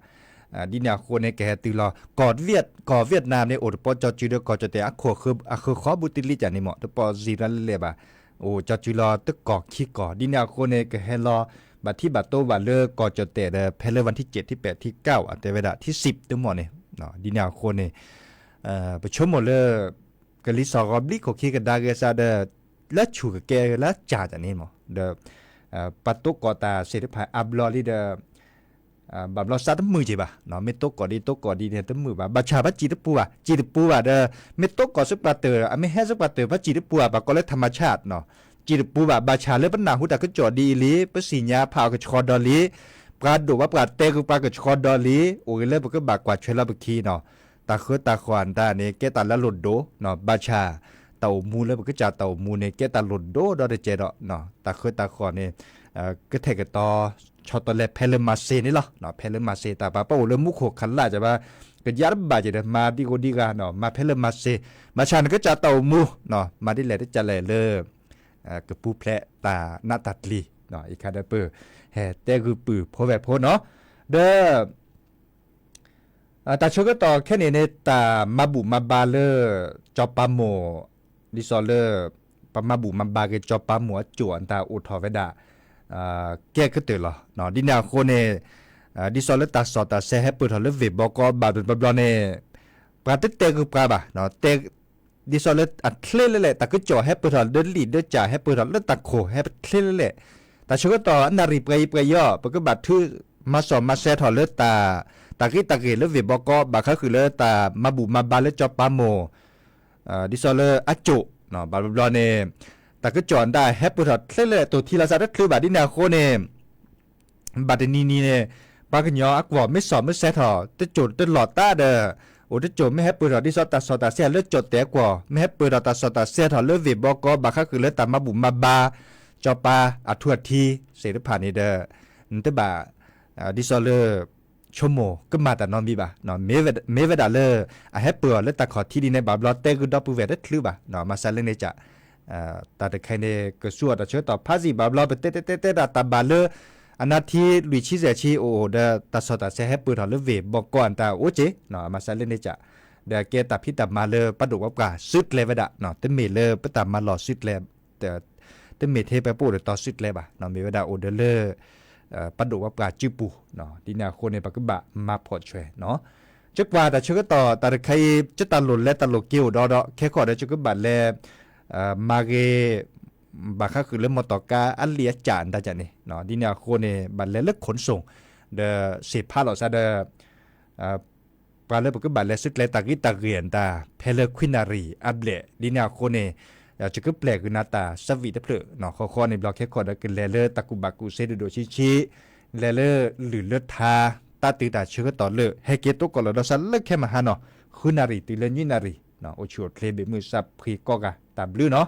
ဒ်န့ၣ်အဃိန့ၣ် ကဟဲတုၤလီၤ ကီၢ် ကီၢ် Vietnam န့ၣ် အိၣ်တပီၢ်ကၠီစုဒီးကီၢ်ကၠီၣ်တဲၣ် အဃုာ်ဃီဘူးတလံကၢ်န့ၣ်မး တပီၢ်စံးရၤလဲၣ်ဘၣ် အိၣ်ကၠီစုလီၤတကီၢ်ခံကီၢ် ဒ်န့ၣ်အဃိန့ၣ် ကဟဲလီၤ ဘၣ်ထံၣ်ဘၣ်တိၢ်ဘၣ်လၢကီၢ်ကၠီၣ်တဲၣ်ဒီး ဖဲလၢဝၣ်ထံၣ်စ့း ထံၣ်ပဲး ထံၣ်ကၢ် အတဲဝဲဒၣ် ထံၣ်စံးတမီၢ်န့ၣ် ဒ်န့ၣ်အဃိန့ၣ် ပဆိကမိၣ်လၢ ကလံၤစိးဂီၤဘျံးခိၣ်ခံကဒါက့ၤစးဒီး လၢဆူၣ်ကကဲလၢကၠၢ်န့ၣ်မး ဒီး ပှၤတိကိးတၢ်စ့ၢ်တဖၣ်အါဘျီလံဒီး ဘၣ်ဘျီစးတမုာ်က့ၤဘၣ် မ့ၢ်တိကိးဒ်တိကိးဒ်န့ၣ်တမုာ်ဘၣ် ဘၣ်ဆၣ်ဘၣ်စံၣ်တပူၤဘၣ် စံၣ်တပူၤဘၣ်ဒီး မ့ၢ်တိကိးဆူပှၤတၢၢ် အမ့ၢ်ဟဲဆူပှၤတၢၢ် ဘၣ်စံၣ်တပူၤဘၣ် ပှၤကိးလၢ ธรรมชาติ စံၣ်တပူၤဘၣ် ဘၣ်ဆၣ်လၢပနၢ်ဟူတၢ်ကစီၣ်ဒ်အံၤလံ ပသ့ၣ်ညါဖးအီၤကဆှီဒီးလံ ပှၤဒိၣ်ပှၤပှၢ်တဲကပှၤကဆှီဒီးလံ အိၣ်ဂ့ၤလၢပကဘၣ်ကွၢ်ထွဲလီၤပခံနီၤ တၢ်ဃၢတၢ်ဃီၣ်အတၢ်န့ၣ် ကဲတၢ်လၢအလိၣ်ဒိၣ် ဘၣ်ဆၣ် တၢ်အိၣ်မူလၢပကစၢ်တၢ်အိၣ်မူန့ၣ် ကဲတၢ်လိၣ်ဒိၣ်ဒီးတကဲဒီး တၢ်ဃၢတၢ်ဃီၣ်န့ၣ် ကထဲၣ်ကတီၤ ဆီတလဲဖဲလၢမၤစ့န့ၣ်လီၤ ဖဲလၢမၤစ့တၢ်ပၢ်ပအိၣ်လၢမူခိၣ်ခလၣ်ကဘၣ် ကယါတဘၣ်က့ၤဒီး မၤဒ်ဂိၢ်ဒ်ဂၤ မၤဖဲလၢမၤစ့ ဘၣ်ဆၣ်နကစၢ်တၢ်အိၣ်မူ မၤဒ်လဲၣ်တကလဲၣ်လၢ ကပူၤဖျဲးတၢ်နးတၢ်ကျံၤ အံၤခါဒီးပ ဟဲတဲဂုာ်ပုၢ်ဖိဝဲၢ်ဖိနီၤ ဒီး တၢ်ဆၢကတီၢ်ခဲအံၤန့ၣ် တၢ်မၤဘူၣ်မၤဘါလၢ စီၤပၤမိၢ် ဒ်သိးလၢ ပမၤဘူၣ်မၤဘါက့ၤစီၤပၤမိၢ်အစိၣ်အတၢ်အိၣ်ထီၣ်ဝဲဒၣ် ကဲကတၢၢ်လီၤ. ဒ်န့ၣ်အဃိန့ၣ် ဒ်သိးလၢတၢ်စီၣ်တၢ်ဆဲးဟဲပၢၢ်ထီၣ်လၢဝ့ၢ်ဘီကီဘၣ်ဘျီဘျီန့ၣ် ပှၤတတဲဂုာ်ပှၤဘၣ် တဲ ဒ်သိးလၢအချ့လဲၣ်လဲၣ် တၢ်ကစီၣ်ဟဲပၢၢ်ထီၣ်လၢလံာ်လၢကၠၢ် ဟဲပၢၢ်ထီၣ်လၢတၢ်ခိၣ် ဟဲချ့လဲၣ်လဲၣ် တၢ်ဆၢကတီၢ်အနၣ်ရံၣ်ပှဲၤအံၤပှဲၤအံၤအီၤ ပကဘၣ်ထုးမၤစီၣ်မၤဆဲးထီၣ်လၢတၢ် တၢ်ဂ့ၢ်တၢ်ဂ့ၢ်လၢဝ့ၢ်ဘီကီ ဘၣ်ဃးဃုာ်လၢတၢ်မၤဘူၣ်မၤဘါလၢစီၤပၤမိၢ် ဒ်သိးလၢအစိၣ် ဘၣ်ဘျီဘျီန့ၣ် တၢ်ကစီၣ်ဒၣ်ဟဲပၢၢ်ထီၣ်ချ့လဲၣ်လဲၣ် တိၢ်ထံလီၤစးတချုးဘၣ် ဒ်န့ၣ်အဃိန့ၣ် ဘၣ်တနံၤနံၤန့ၣ် ပှၤကညီအကွီၢ်မ့ၢ်စီၣ်မ့ၢ်ဆဲးထီၣ် တစိၢ်တလီၢ်တၢ်ဒီး အိၣ်တစိၢ်မ့ၢ်ဟဲပၢၢ်ထီၣ် ဒ်သိးတၢ်စီၣ်တၢ်ဆဲးလၢကၠီၣ်တဲၣ်အကွီၢ် မ့ၢ်ဟဲပၢၢ်ထီၣ်တၢ်စီၣ်တၢ်ဆဲးထီၣ်လၢဝ့ၢ်ဘီကီ ဘၣ်ဃးဃုာ်လၢတၢ်မၤဘူၣ်မၤဘါ စီၤပၤအထူအထံးသ့ၣ်တဖၣ်န့ၣ်ဒီး နတဘၣ် ဒ်သိးလၢ ဆိကမိၣ်ကမၣ်တၢ်နီတမံၤဘၣ်. မ့ၢ်ဝဲဒၣ်လၢ အဟဲပၢၢ်အီၤလၢတၢ်ခီၣ်ထံးဒ်န့ၣ် ဘၣ်ဘျီတဲဂုာ်ဒီပုၢ်ဝဲၢ်တချုးဘၣ်. မၤစၢၤလၢန့ၣ်က တၢ်တခါအံၤန့ၣ် ကဆူအီၤတၢ်ဆၢကတီၢ်ဖးစံၣ် ဘၣ်ဘျီ ပတဲတဲတဲတဲဒၣ်တၢ်ဘၣ်လၢ အနါထံလွံၢ်ဆံယဲၢ်ဆံအိၣ်အိၣ်ဒီး တၢ်စီၣ်တၢ်ဆဲးဟဲပၢၢ်ထီၣ်လၢဝ့ၢ်ဘီကီအတၢ်အိၣ်က့ၤ မၤစၢၤလၢန့ၣ်က ဒီးကဲတၢ်ဖံးတၢ်မၤလၢပှၤဒိၣ်ပှၤပှၢ်စုကျဲၤဝဲဒၣ် တမ့ၢ်လၢပတၢ်မၤလီၢ်စုကျဲၤ တမ့ၢ်ထဲပှၤပအိၣ်ဒီးတီစုကျဲၤဘၣ်. မ့ၢ်ဝဲဒၣ်အိၣ်ဒီးလၢ ပှၤဒိၣ်ပှၤပှၢ်စုပူၤ ဒ်န့ၣ်အဃိန့ၣ် ပကဘၣ်မၤဖှီၣ်ဆွဲၤနီၤ. ယကွၢ်တၢ်ဆၢကတီၢ် တၢ်တခါအံၤ ယတၢ်လိၣ်လဲၤတၢ်လိၣ်က့ၤအိၣ်ဒီးဒီး ခဲခီဒီးယကဘၣ်လဲၤ မၤဂ့ၤ ဘၣ်ဃးဃုာ်လၢမီၢ်တီၢ်ကါအလံာ်အကၠၢ်အတၢ်န့ၣ် ဒ်န့ၣ်အဃိန့ၣ် ဘၣ်လဲၤလၢခိၣ်စိၤ ဒီးစ့ၢ်ဖးလီၤစးဒီး ပှၤလၢပကဘၣ်လဲၤစုကျဲၤတၢ်ဂ့ၢ်တၢ်ဂ့ၢ်အတၢ် ဖဲလၢခွံနၣ်ရံၣ်အဘျဲၣ် ဒ်န့ၣ်အဃိန့ၣ် ယကပျဲၢ်ဂုာ်နၤတၢ်ဆၢဝံၣ်တဖျၢၣ် ဃီဃီန့ၣ်ဘျီခဲခီဒီးကလဲၤလၢတၢ်ကူၣ်ဘၣ်ကူၣ်သ့ဒိၣ်ဒိၣ်ဆံးဆံး လဲၤလၢလုၢ်လၢထါ တၢ်တုၤတၢ်ဆၢကတီၢ်လၢ ဟဲက့ၤတိကိးလီၤဒီးစးလၢခဲမဟါနီၤ ဃုနၣ်ရံၣ်တုၤလၢနွံနၣ်ရံၣ် အိၣ်ဆူၣ်အိၣ်ချ့ဘၣ်မုာ်စးဖှံကိးဂၤ တၢ်ဘျုးနီၤ.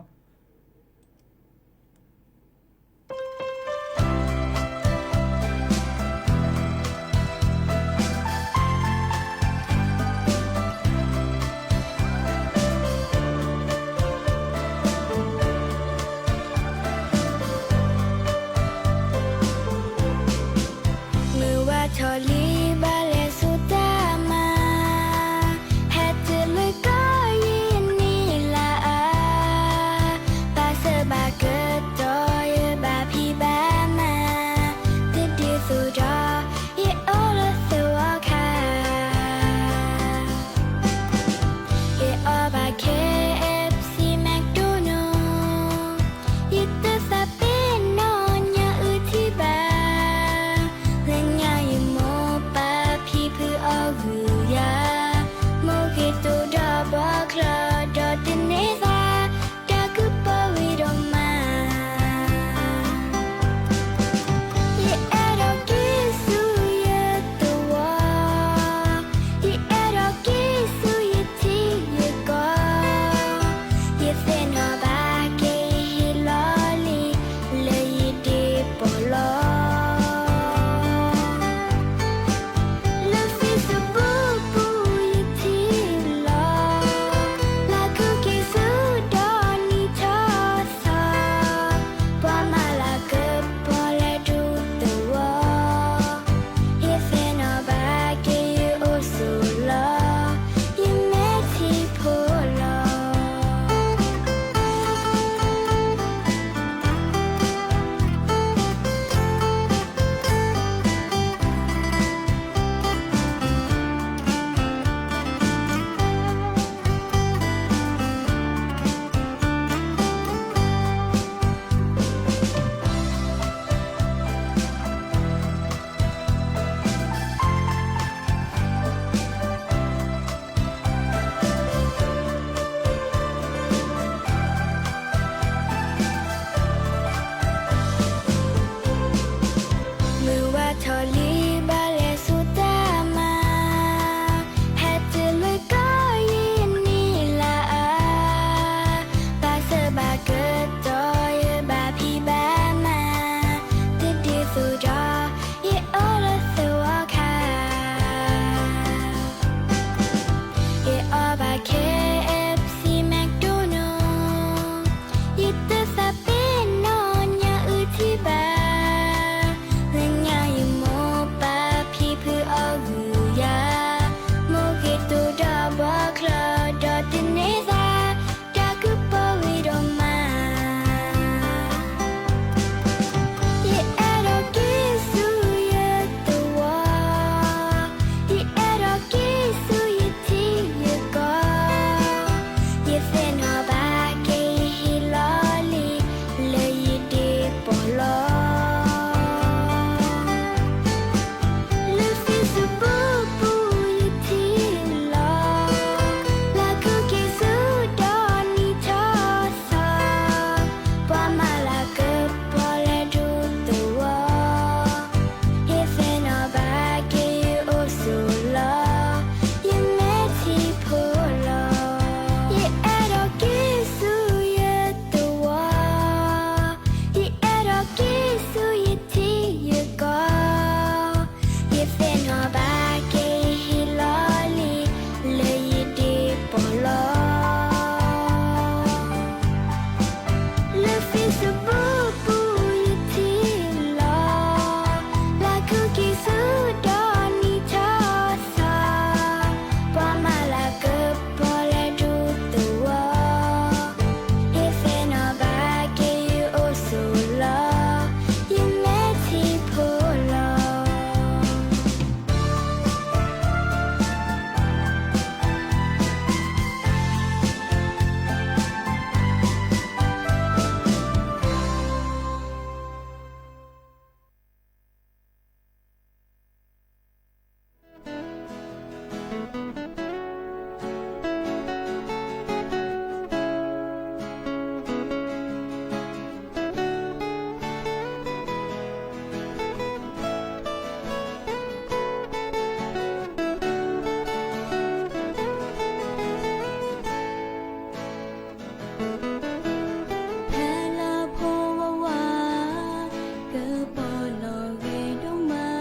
ဖဲလၢဖိဝၤဝၤ ကပီၤလီၤဂ့ၤဒိၣ်မး,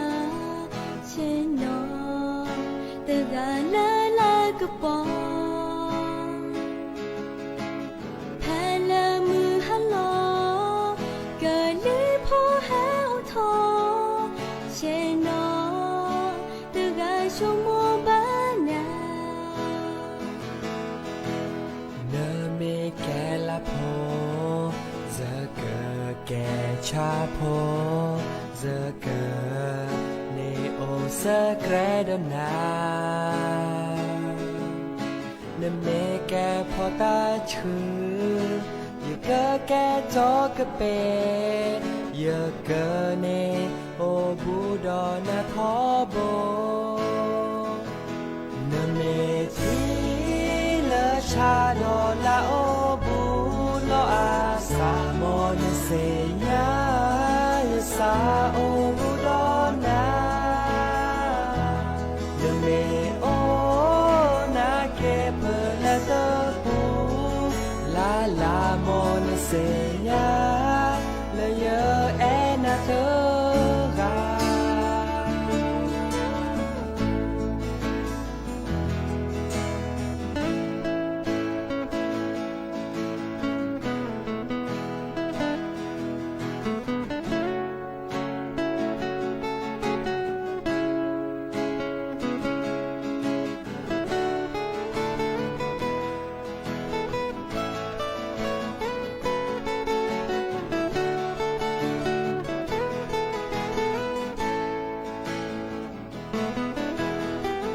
ဆ့ၣ်နီၤ တဂၤလၢလၢကပီၤ, ဖဲလၢမုၢ်ဟါလီၤ ကလံၤဖိဟဲအိၣ်ထီၣ်, ဆ့ၣ်နီၤ တဂၤဆိကမိၣ်ဘၣ်နၤ. နမ့ၢ်ကဲလၢဖိ, ယကကဲဆၣ်ဖိ, ယကန့ၣ်အိၣ်ဆၢကြဲဒီးနၤ. နမ့ၢ်ကဲဖီတၢ်ဆှု, ယကကဲတီကပ့ၤ, ယကန့ၣ်အိၣ်ဘူးဒီးနၤထီဘိ. နမ့ၢ်ထံလၢဆါဒီးလၢအိၣ်ဘူးလီၤအသး, မ်နသ့ၣ်ညါ ယသးအိၣ်ဘူးဒီးနၤ. နမ့ၢ်အိၣ်နၤက့ၤဖဲလၢတပူၤ, လၢ်လၢ် မ်နသ့ၣ်ညါ လၢယအဲၣ်နၤတဂၤ.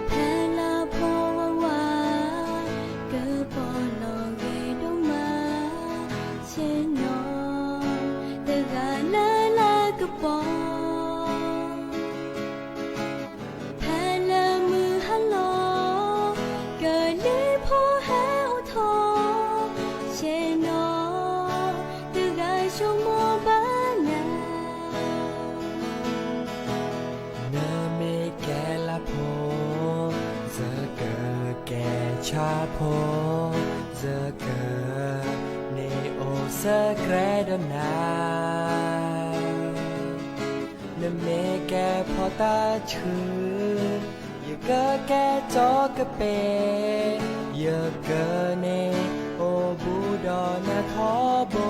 ဖဲလၢဖိဝၤဝၤ ကပီၤလီၤဂ့ၤဒိၣ်မး, ဆ့ၣ်နီၤ တဂၤလၢလၢကပီၤ, ဖဲလၢမုၢ်ဟါလီၤ ကလံၤဖိဟဲအိၣ်ထီၣ်, ဆ့ၣ်နီၤ တဂၤဆိကမိၣ်ဘၣ်နၤ. နမ့ၢ်ကဲလၢဖိ, ယကကဲဆၣ်ဖိ, ယကန့ၣ်အိၣ်ဆၢကြဲဒီးနၤ. နမ့ၢ်ကဲဖီတၢ်ဆှု, ယကကဲတီကပ့ၤ, ယကန့ၣ်အိၣ်ဘူးဒီးနၤထီဘိ.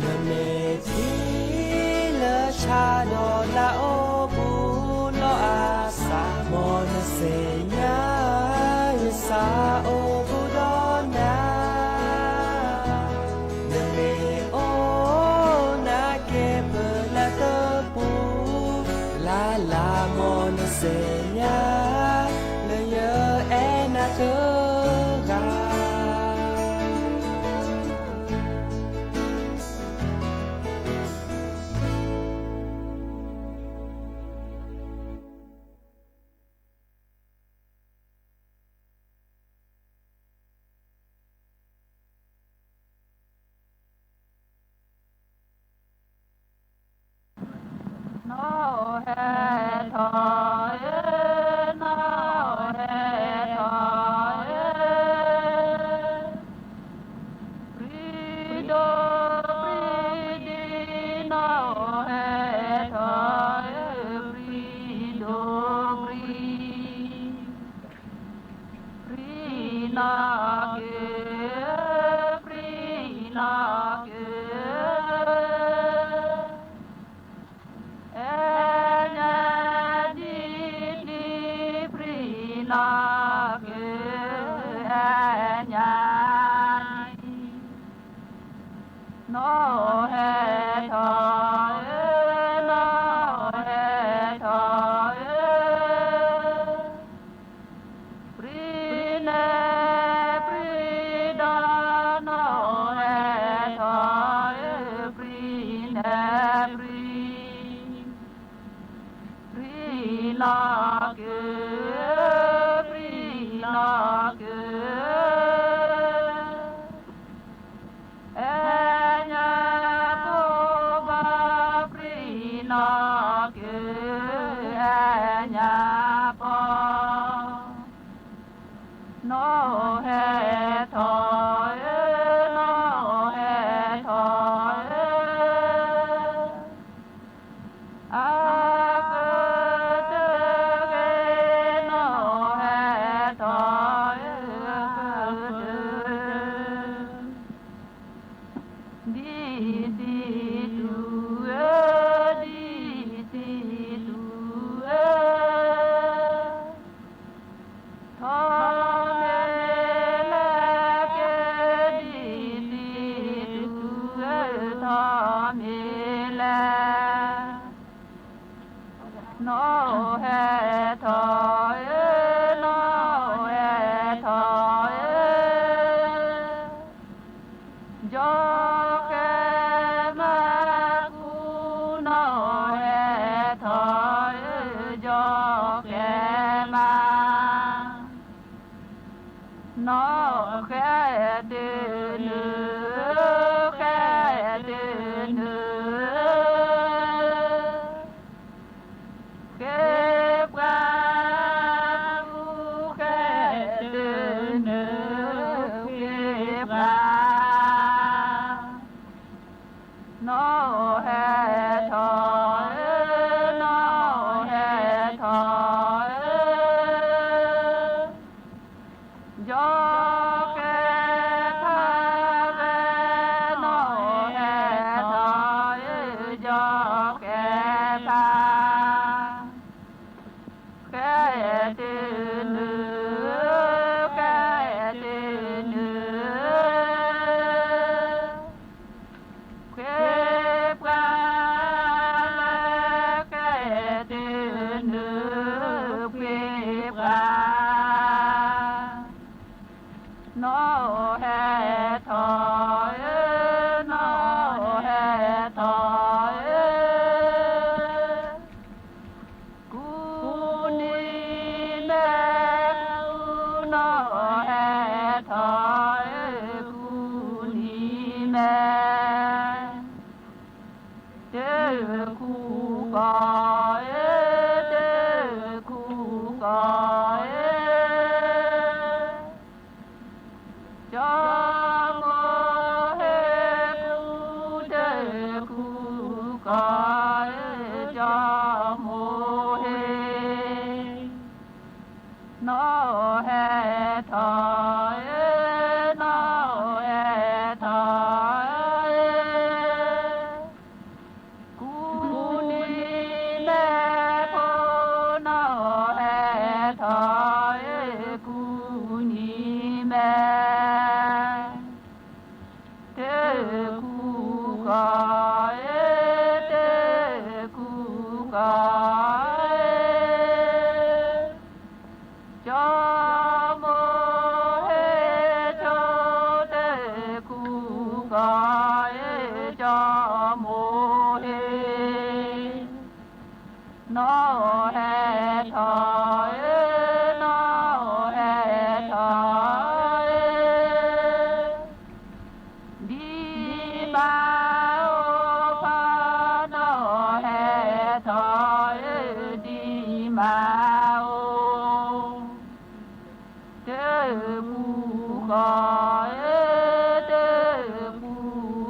နမ့ၢ်ထံလၢဆါဒီးလၢအိၣ်ဘူးလီၤအသး, မ်နသ့ၣ်ညါ ယသးအိၣ်ဘူးဒီးနၤ. နမ့ၢ်အိၣ်နၤက့ၤဖဲလၢတပူၤ, လၢ်လၢ် မ်နသ့ၣ်ညါ လၢယအဲၣ်နၤတဂၤ. နီၢ်ဟဲထီၣ်ဧၢ, နီၢ်ဟဲထီၣ်ဧၢ, ပြံဒိၣ်ပြံဒံး နီၢ်ဟဲထီၣ်ဧၢ, ပြံဒိၣ်ပြံ ပြံနီၢ်က့ၤ, ပြံနီၢ်က့ၤ, အဲၣ်ညါဒံဒံး ပြံနီၢ်က့ၤ, အဲၣ်ညါ နီၢ်ဟဲထီၣ်ဧၢ, နီၢ်ဟဲထီၣ်ဧၢ, ပြံနဲပြံဒီး နီၢ်ဟဲထီၣ်ဧၢ, ပြံနဲပြံ ပြံနီၢ်က့ၤ, ပြံနီၢ်က့ၤ, အဲၣ်ညါပိဘၣ် ပြံနီၢ်က့ၤ, အဲၣ်ညါပိ နီၢ်ဟဲထီၣ် ကၠီဃဲမါကူ နီၢ်ဟဲထီၣ်ဧၢ ကၠီဃဲမါ, နီၢ်ဟဲတုၤနုၤ ဟဲတုၤနုၤ ဃ့ပှၤကူ ဟဲတုၤနုၤ ဃ့ပှၤ နီၢ်ဟဲထီၣ်ဧၢ နီၢ်ဟဲထီၣ်ဧၢ, ကၠီဃဲဖးဝဲ နီၢ်ဟဲထီၣ်ဧၢ ကၠီဃဲဖး ဃဲတုၤနုၤ ဃဲတုၤနုၤ ဃ့ပှၤလၢ ဃဲတုၤနုၤ ဃ့ပှၤ နီၢ်ဟဲထီၣ်ဧၢ နီၢ်ဟဲထီၣ်ဧၢ, ကူနံၤမဲ ကူ နီၢ်ဟဲထီၣ်ဧၢ ကူနံၤမဲ, တၢ်ကူဃီၤဧၢ တၢ်ကူဃီၤဧၢ, ကၠီမိၤဟ့ကူ တၢ်ကူဃီၤဧၢ ကၠီမိၤဟ့ နီၢ်ဟဲထီၣ်ဧၢ နီၢ်ဟဲထီၣ်ဧၢ, ကူနံၤမဲဖိ နီၢ်ဟဲထီၣ်ဧၢ ကူနံၤမဲ, တၢ်ကူဃီၤဧၢ တၢ်ကူဃီၤဧၢ, ကၠီမိၤဟ့ဆိ တၢ်ကူဃီၤဧၢ ကၠီမိၤဟ့ နီၢ်ဟဲထီၣ်ဧၢ နီၢ်ဟဲထီၣ်ဧၢ, ဒံမါအိၣ်ဖး နီၢ်ဟဲထီၣ်ဧၢ ဒံမါအိၣ်, တၢ်ကူဃီၤဧၢ တၢ်ကူ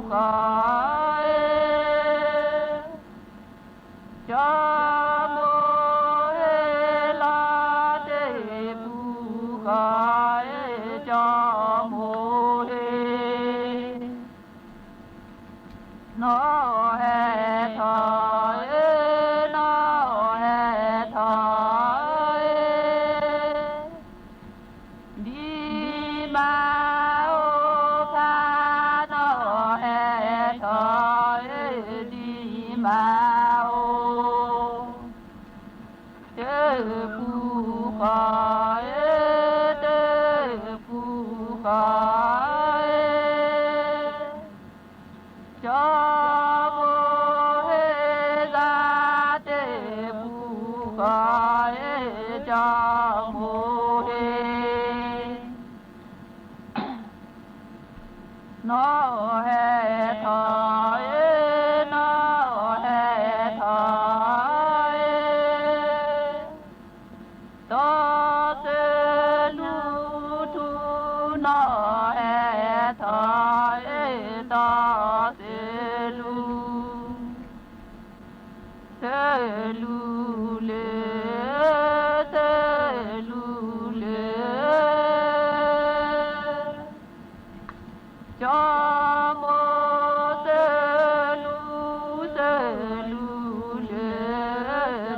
ဃီၤဧၢ, ကၠီမိၤဟ့လီၤ တၢ်ကူဃီၤဧၢ ကၠီမိၤဟ့ နီၢ်ဟဲထီၣ်ဧၢ နီၢ်ဟဲထီၣ်ဧၢ, ဒံမါအိၣ်ဖး နီၢ်ဟဲထီၣ်ဧၢ ဒံမါအိၣ်, တၢ်ကူဃီၤဧၢ တၢ်ကူဃီၤဧၢ, ကၠီမိၤဟ့သး တၢ်ကူဃီၤဧၢ ကၠီမိၤဟ့ နီၢ်ဟဲထီၣ်ဧၢ နီၢ်ဟဲထီၣ်ဧၢ, တီၢ်စၢလူထူ နီၢ်ဟဲထီၣ်ဧၢ တီၢ်စၢလူ စၢလူလၢ စၢလူလၢ ကၠီမိၤစၢလူ စၢလူလၢ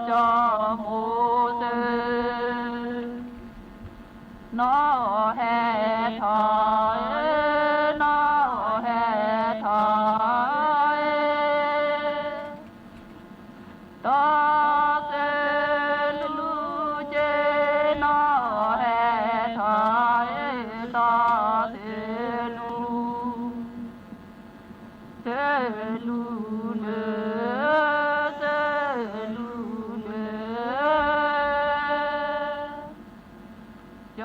ကၠီမိၤစၢ နီၢ်ဟဲထီၣ်ဧၢ နီၢ်ဟဲထီၣ်ဧၢ, တီၢ်စၢလူက့ နီၢ်ဟဲထီၣ်ဧၢ တီၢ်စၢလူ စလူလၢ, စလူလၢ, ကၠီ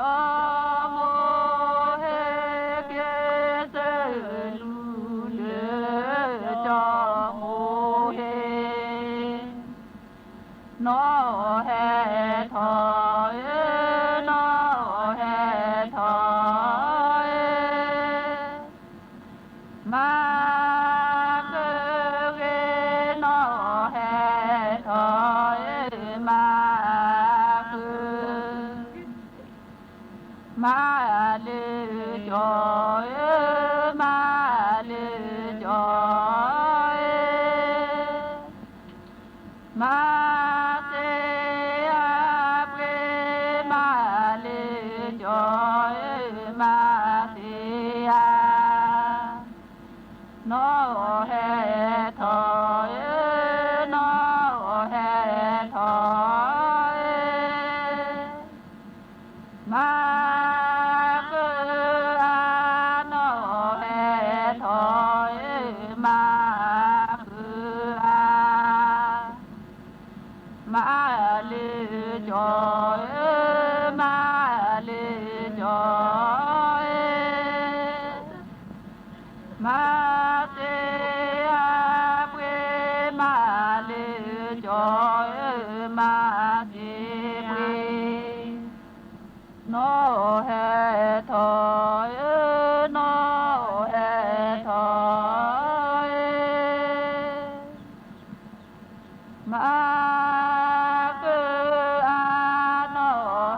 မိၢ်ဟဲက့ၤ စလူလၢ, ကၠီမိၢ်ဟဲ, နီၢ်ဟဲထီၣ်ဧၢ, နီၢ်ဟဲထီၣ်ဧၢ, မၤဃုဂ့ၤ နီၢ်ဟဲထီၣ်ဧၢ, မၤဃု, မၤလၢကၠီဧၢ, မၤလၢကၠီဧၢ, မၤစ့အပှ့ၤ မၤလၢကၠီဧၢ, မၤစ့အ, နီၢ်ဟဲထီၣ်ဧၢ, နီၢ်ဟဲထီၣ်ဧၢ, မၤဃုအါ, နီၢ်ဟဲ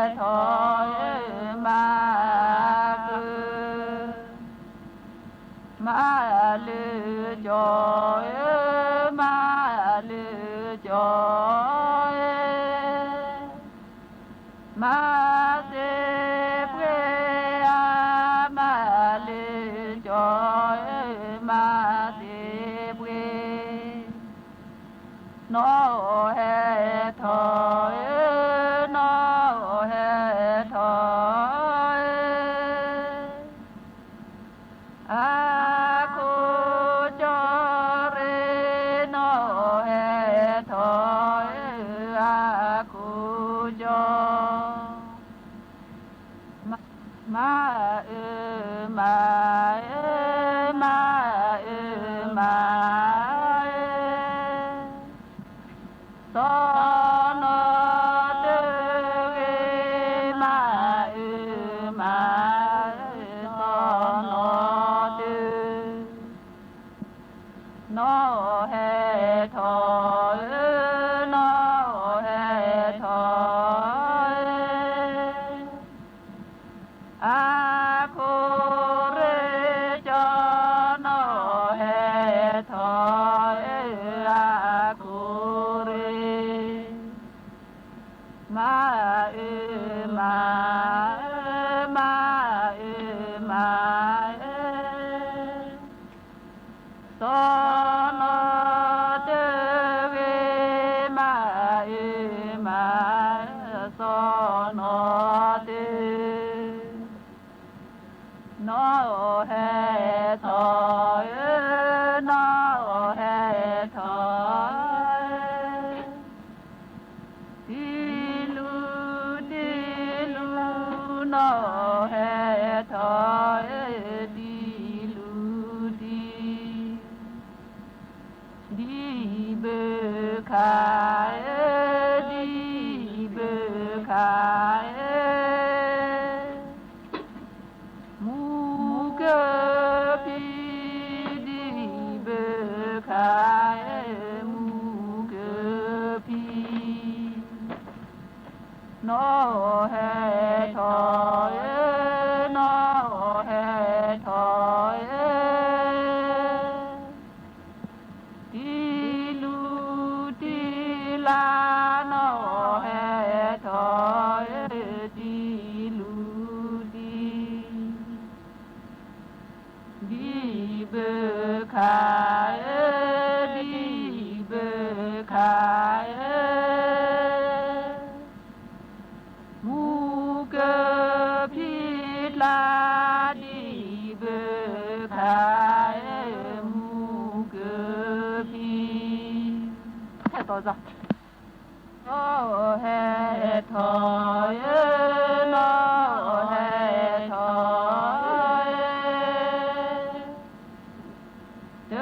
ထီၣ်ဧၢ, မၤဃုအါ, မၤလၢကၠီဧၢ, မၤလၢကၠီဧၢ, မၤစ့အပှ့ၤ မၤလၢကၠီဧၢ, မၤစ့ပှ့ၤ, နီၢ်ဟဲထီၣ်ဧၢ, နီၢ်ဟဲထီၣ်ဧၢ, မၤဃုအါ, နီၢ်ဟဲထီၣ်ဧၢ, မၤဃု, မၤလၢကၠီဧၢ, မၤလၢကၠီဧၢ, မၤစ့ပှ့ၤအါ, မၤလၢကၠီဧၢ, မၤစ့ပှ့ၤ, နီၢ်ဟဲထီၣ်ဧၢ, နီၢ်ဟဲထီၣ်ဧၢ, အခိၣ်ကၠီရ့, နီၢ်ဟဲထီၣ်ဧၢ, အခိၣ်ကၠီ, မၤအၢမၤအၢ, မၤအၢမၤအၢ, စီၤနီၤတဂ့ၤ, မၤအၢမၤအၢ, စီၤနီၤတဂ့ၤ, နီၢ်ဟဲထီၣ်ဧၢ, နီၢ်ဟဲထီၣ်ဧၢ, အခိၣ်ရ့ကၠီ, နီၢ်ဟဲထီၣ်ဧၢ, အခိၣ်ရ့, မၤအၢမၤအၢ, မၤအၢမၤအၢ, စီၤနီၤတဂ့ၤ, မၤအၢမၤအၢ, စီၤနီၤတဂ့ၤ, နီၢ်ဟဲထီၣ်ဧၢ, နီၢ်ဟဲထီၣ်ဧၢ, တံလူတံလူ, နီၢ်ဟဲထီၣ်ဧၢ, တံလူတံ, ဒံဘုခါဧၢ, ဒံဘုခါဧၢ, မူကဖံ, ဒံဘုခါဧၢ, မူကဖံ, နီၢ်ဟဲထီၣ်ဧၢ, နီၢ်ဟဲထီၣ်ဧၢ, တံလူတံလါ, နီၢ်ဟဲထီၣ်ဧၢ, တံလူတံ, ဒံဘုခါဧၢ, ဒံဘုခါဧၢ, မူကဖံးကျါ, ဒံဘုခါဧၢ, နီၢ်ဟဲထီၣ်ဧၢ, နီၢ်ဟဲထီၣ်ဧၢ, တ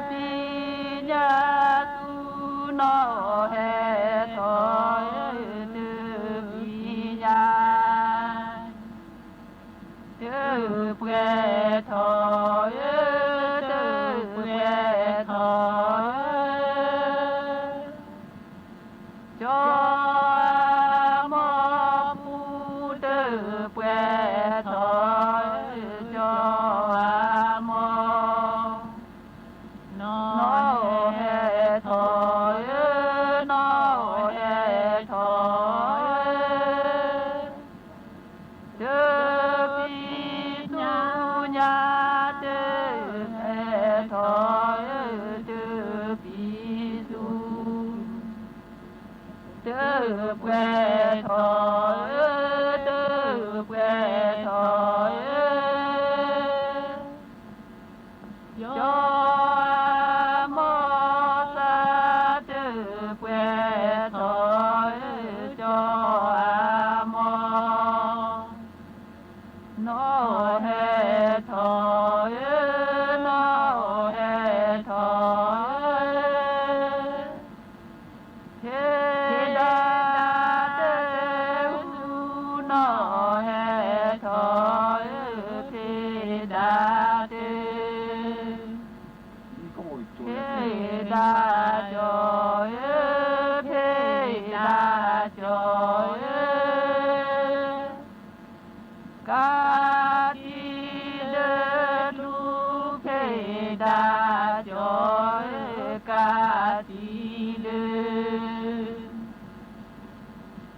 ပံညါသူ, နီၢ်ဟဲထီၣ်ဧၢ, တပံညါ တပှဲၤထီၣ်ဧၢ, တပှဲၤထီၣ်ဧၢ, ကၠီအမိၢ်ပူၤ တပှဲၤထီၣ်ဧၢ, ကၠီအမိၢ်, နီၢ်ဟဲထီၣ်ဧၢ, နီၢ်ဟဲထီၣ်ဧၢ တပံသူညါ, တဟဲထီၣ်ဧၢ, တပံသူ, တပှဲၤထီၣ်ဧၢ, တပှဲၤထီၣ်ဧၢ ကၠီအမိၢ်သး တပှဲၤထီၣ်ဧၢ, ကၠီ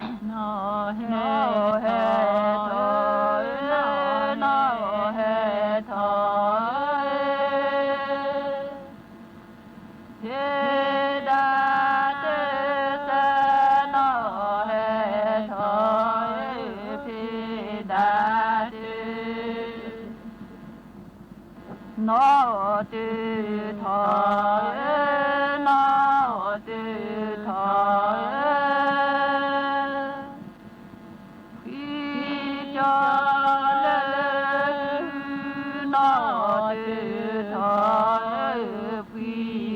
အမိၢ်, နီၢ်ဟဲထီၣ်ဧၢ, နီၢ်ဟဲထီၣ်ဧၢ, ဖံးဒၣ်တၢ်ဟူ, နီၢ်ဟဲထီၣ်ဧၢ, ဖံးဒၣ်တၢ် ဖံးဒၣ်ကၠီဧၢ, ဖံးဒၣ်ကၠီဧၢ, ကးတံာ်လၢကျူ, ဖံးဒၣ်ကၠီဧၢ, ကးတံာ်လၢ နီၢ်ဟဲထီၣ်ဧၢ, နီၢ်ဟဲထီၣ်ဧၢ, ဖံးဒၣ်တၢ်သၢ, နီၢ်ဟဲထီၣ်ဧၢ, ဖံးဒၣ်တၢ် နီၢ်တထီၣ်ဧၢ, နီၢ်တထီၣ်ဧၢ, ဖှံကၠီလၢ, နီၢ်တထီၣ်ဧၢ, ဖှံကၠီလၢ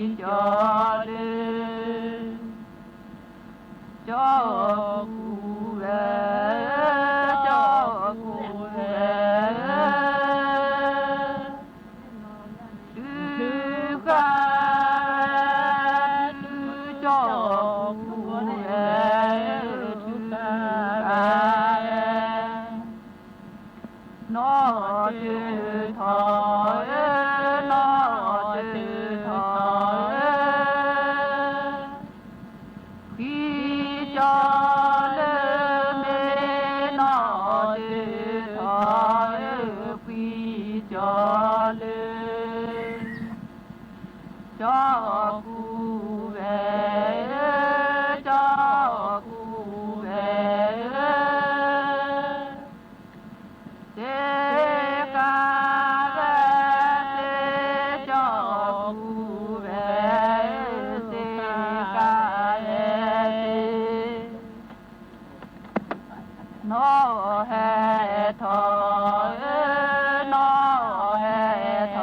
ကၠီကူဝဲ, ကၠီကူဝဲ, တုၤဃာ်ဝဲ, တုၤကၠီကူဝဲ, တုၤဃာ်ဝဲ နီၢ်တထီၣ်ဧၢ, နီၢ်တထီၣ်ဧၢ, ဖှံကၠီလၢမ့ၢ်, နီၢ်တထီၣ်ဧၢ, ဖှံကၠီလၢ ကၠီကူဝဲ, ကၠီကူဝဲ, စ့ကၤဝဲ, စ့ကၠီကူဝဲ, စ့ကၤဝဲ, စ့ နီၢ်ဟဲထီၣ်ဧၢ, နီၢ်ဟဲထီၣ်ဧၢ, ဟဲ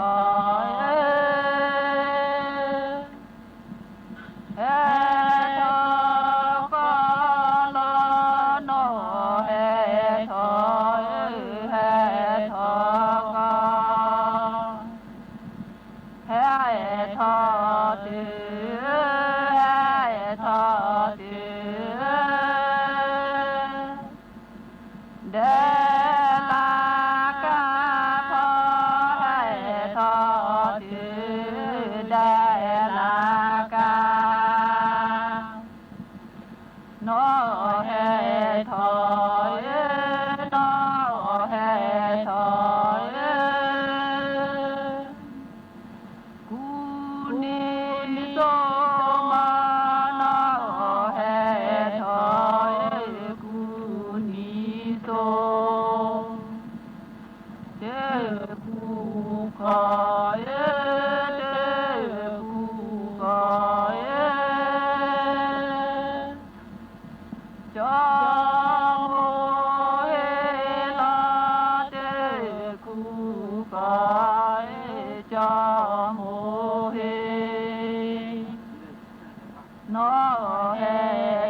ထီၣ်ကီးလီၤ, နီၢ်ဟဲထီၣ်ဧၢ, ဟဲထီၣ်ကီး ဟဲထီၣ်တုၤ, ဟဲထီၣ်တုၤ, ဒဲလၤကၤထီၣ်, ဟဲထီၣ်တုၤ, ဒဲလၤကၤ နီၢ်ဟဲထီၣ်ဧၢ, နီၢ်ဟဲထီၣ်ဧၢ, ကူနံၤစိမး, နီၢ်ဟဲထီၣ်ဧၢ, ကူနံၤစိ တပူၤဃီဧၢ, တပူၤဃီဧၢ, ကၠီမိၢ်ဟ့ၣ်, နီၢ်ဟဲ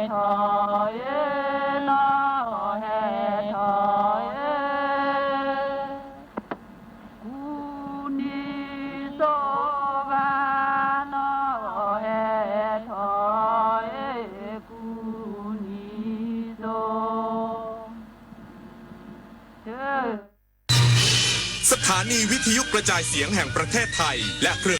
ထီၣ်အ့ၣ်, နီၢ်ဟဲထီၣ်အ့ၣ်, ကူနံၤစိဘၣ်, နီၢ်ဟဲထီၣ်အ့ၣ်, ကူနံၤစိ สถานีวิทยุกระจายเสียงแห่งประเทศไทย และเครือ